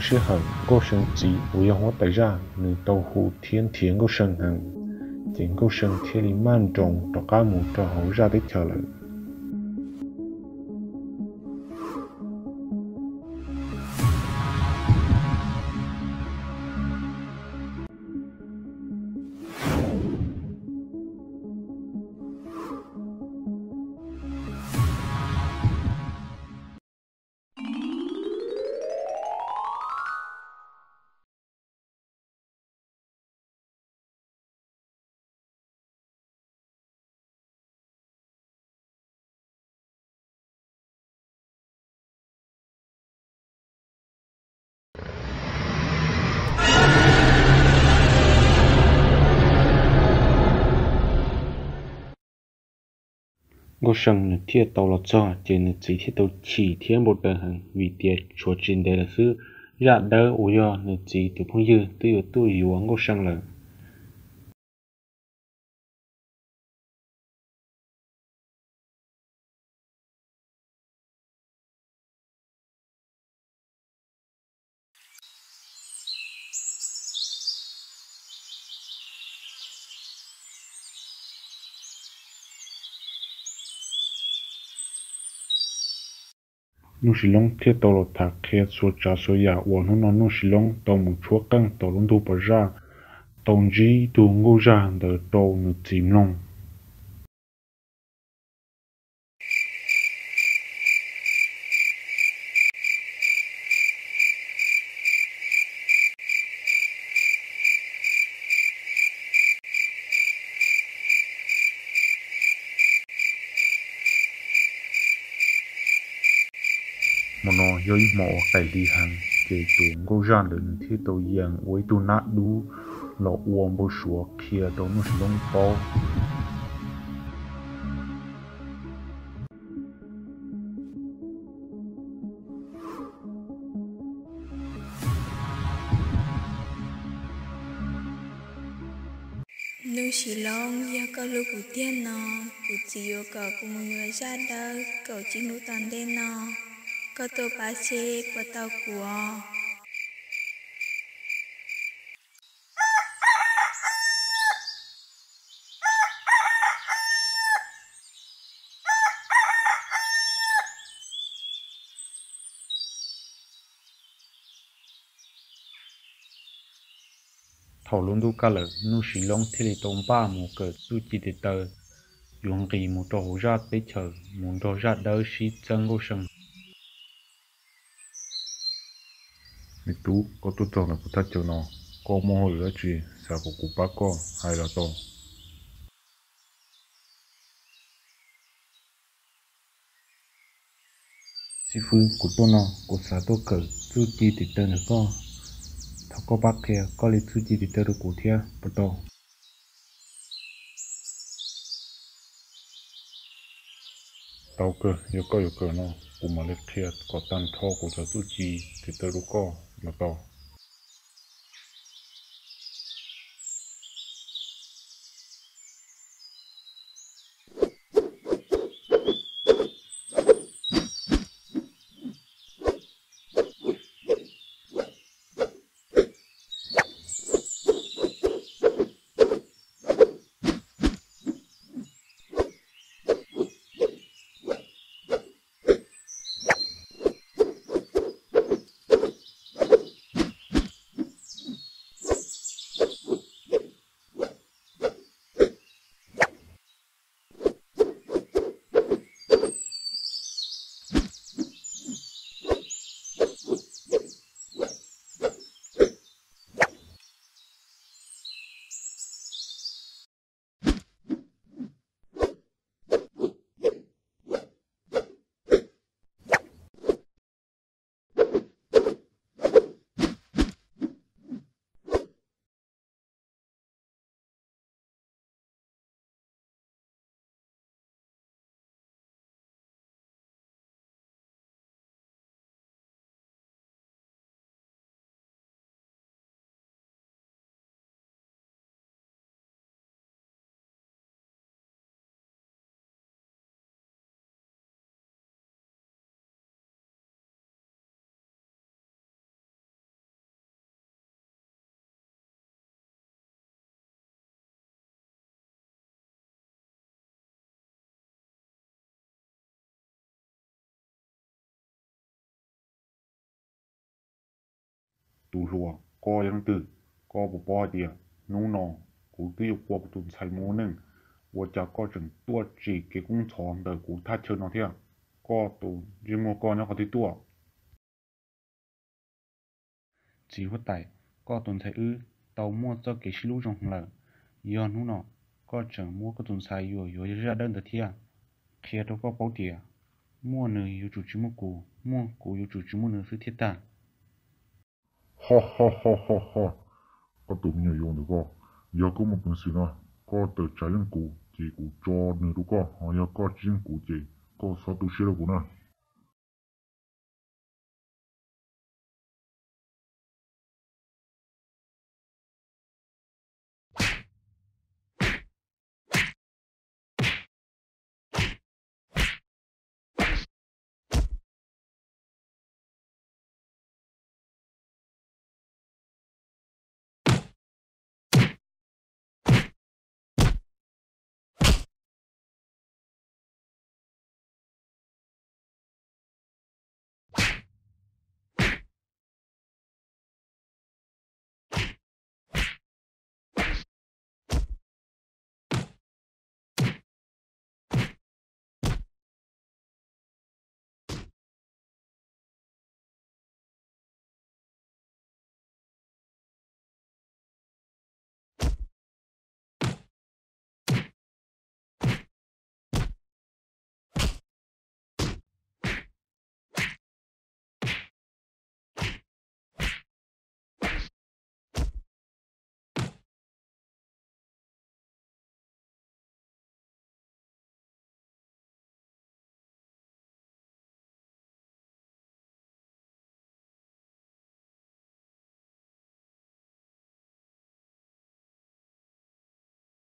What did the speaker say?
Sij hawm Nkauj See txiv uas yog huab tais zaj nws tau hu thiab nrhiav Nkauj See heev, ces Nkauj See thiaj li maj nroos rov qab mus rau hauv zaj teb chaws lawm. Nkauj See nws thiaj tau los txog ces nws txiv thiaj tau chim thiab npau taws heev vim tias tshuav tsis ntev lawm xwb, zaj dawb uas yog nws txiv tus phooj ywg twb yuav tuaj yuav Nkauj See lawm. Nuj Sis Loob thiaj tau los tham qhia txhua tsav txhua yam uas hnub no Nuj Sis Loob tau mus tshuab qeej tom lub ntug pas zaj, tau ntsib tug nkauj zaj ntawd rau nws txiv mloog. Hmo no yog ib hmo uas qaim hli heev, ces tus nkauj zaj ntawd nws thiaj tau yees ua ib tug nab dub los ua npau suav qhia rau Nuj Sis Loob paub. Nuj Sis Loob, yog koj hlub kuv tiag no, kuv txiv yuav kom kuv mus yuav zaj dawb kaum tsib hnub tom ntej no, koj tuaj pab seb puas tau kuv os. Thaum lub ntuj kaj lawm, Nuj Sis Loob thiaj li tau npaj mus kawm txuj ci tes taw, yuav nqis mus rau hauv zaj teb chaws mus nrog zaj dawb sib txeeb Nkauj See. Me tub, koj tuaj txog ntawm kuv thaj chaw no, koj muaj hauj lwm dab tsi xav kom kuv pab koj hais los tau. Xib fwb, kuv tuaj no kuv xav tuaj kawm txuj ci tes taw ntawm koj. Thov koj pab qhia koj li txuj ci tes taw rau kuv thiab puas tau? Tau kawg, yog koj yuav kawm no, kuv mam li qhia kom tag nrho kuv cov txuj ci tes taw rau koj los tau. Tus hluas, koj yog leej twg? Koj puas paub hais tias hnub no kuv twb yuav ua kuv tus ntxhais mus ua neej, ua cas koj tseem tuaj tsim kev kub ntxhov ntawm kuv thaj chaw no thiab? Koj tus ntsej muag koj nyob qhov twg tuaj? Txiv huab tais, koj tus ntxhais wb tau muaj txoj kev sib hlub zoo lawm, yog hnub no koj tseem muab koj tus ntxhais yuam yuav zaj dawb ntawd thiab. Qhia rau koj paub tias muaj nws yuav tsum tsis muaj kuv, muaj kuv yuav tsum tsis muaj nws xwb thiaj tag. Ho ho ho ho ho, koj tus me nyuam yaus ntawm koj, yog koj muaj peev xwm no, koj tawm tsam yeej kuv ces kuv tso nws rau koj, ho yog koj tsis yeej kuv ces koj txhob tu siab rau kuv na.